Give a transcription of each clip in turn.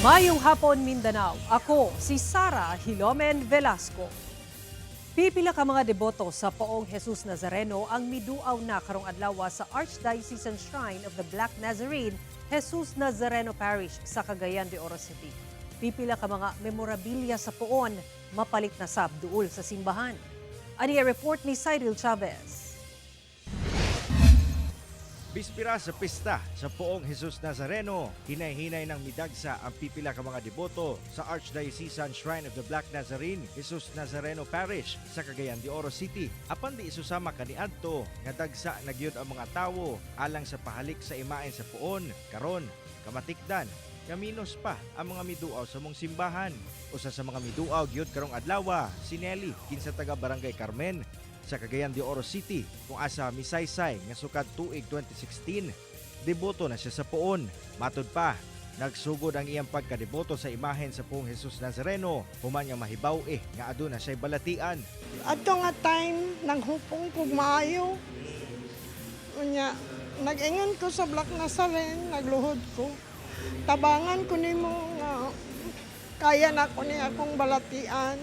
Maayong hapon, Mindanao. Ako si Sara Hilomen Velasco. Pipila ka mga deboto sa Poong Jesus Nazareno ang miduaw na karong adlaw sa Archdiocesan Shrine of the Black Nazarene, Jesus Nazareno Parish sa Cagayan de Oro City. Pipila ka mga memorabilia sa poon mapalit na sab duol sa simbahan. Ani report ni Cyril Chavez. Bispira sa pista sa Poong Jesus Nazareno, hinay-hinay ng midagsa ang pipila ka mga deboto sa Archdiocesan Shrine of the Black Nazarene, Jesus Nazareno Parish sa Cagayan de Oro City. Apan di isusama kaniadto nga dagsa na gyud ang mga tawo alang sa pahalik sa imahen sa poon. Karon, kamatikdan nga minos pa ang mga miduaw sa mong simbahan. Usa sa mga miduaw gyud karong adlaw, si Nelly, kinsa taga Barangay Carmen sa Cagayan de Oro City, kung asa misaysay nga sukad tuig 2016 deboto na siya sa poon. Matud pa, nagsugod ang iyang pagkadeboto sa imahen sa Poong Jesus Nazareno human nga mahibaw eh nga aduna siya'y balatian. Adto nga time nang hupong kog maayo. Unya, nag-ingon ko sa Black Nazarene, nagluhod ko. Tabangan ko nimo nga kaya na ko ni akong balatian.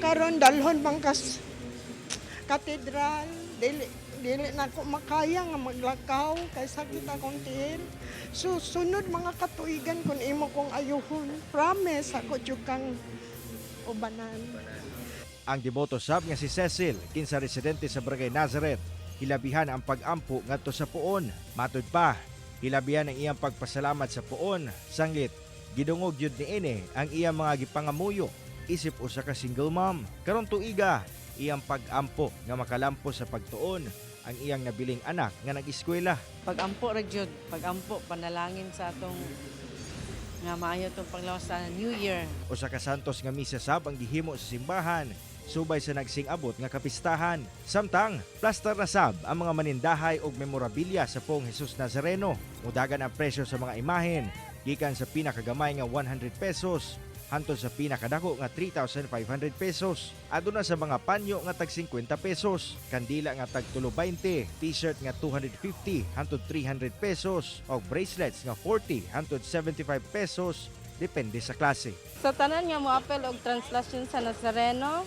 Karon dalhon man kas katedral, dili dili na ko makaya nga maglakaw kay sakit akong tiil. So sunod mga katuigan kun imo kong ayuhon, promise ako jud kang ubanan. Ang deboto sab nga si Cecil, kinsa residente sa Barangay Nazareth, hilabihan ang pag-ampo ngadto sa poon. Matud pa, hilabihan ang iyang pagpasalamat sa poon sanglit gidungog gyud niini ang iyang mga gipangamuyo isip usa ka single mom. Karon tuiga, iyang pag-ampo nga makalampo sa pagtuon ang iyang nabiling anak nga nag-eskwela. Pag-ampo ra jud, pag-ampo, panalangin sa atong nga maayo tong panglawas sa New Year. Usa ka santos nga misa sab ang gihimo sa simbahan subay sa nagsing-abot nga kapistahan. Samtang, plastar na sab ang mga manindahay og memorabilia sa Poong Jesus Nazareno. Mudagan ang presyo sa mga imahen gikan sa pinakagamay nga 100 pesos hantod sa pinakadako nga 3,500 pesos. Aduna sa mga panyo nga tag 50 pesos, kandila nga tag 3.20, t-shirt nga 250 hantod 300 pesos, og bracelets nga 40 hantod 75 pesos depende sa klase. Sa tanan nga moapil og translation sa Nazareno,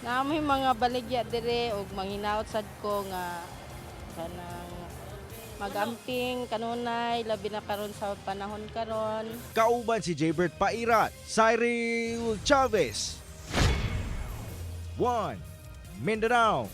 naa may mga baligya dire og manghinaot sad ko nga kanang magamping kanunay, labi na karon sa panahon karon. Kauban si Jaybert Pairat, Cyril Chavez. 1. Mindanao.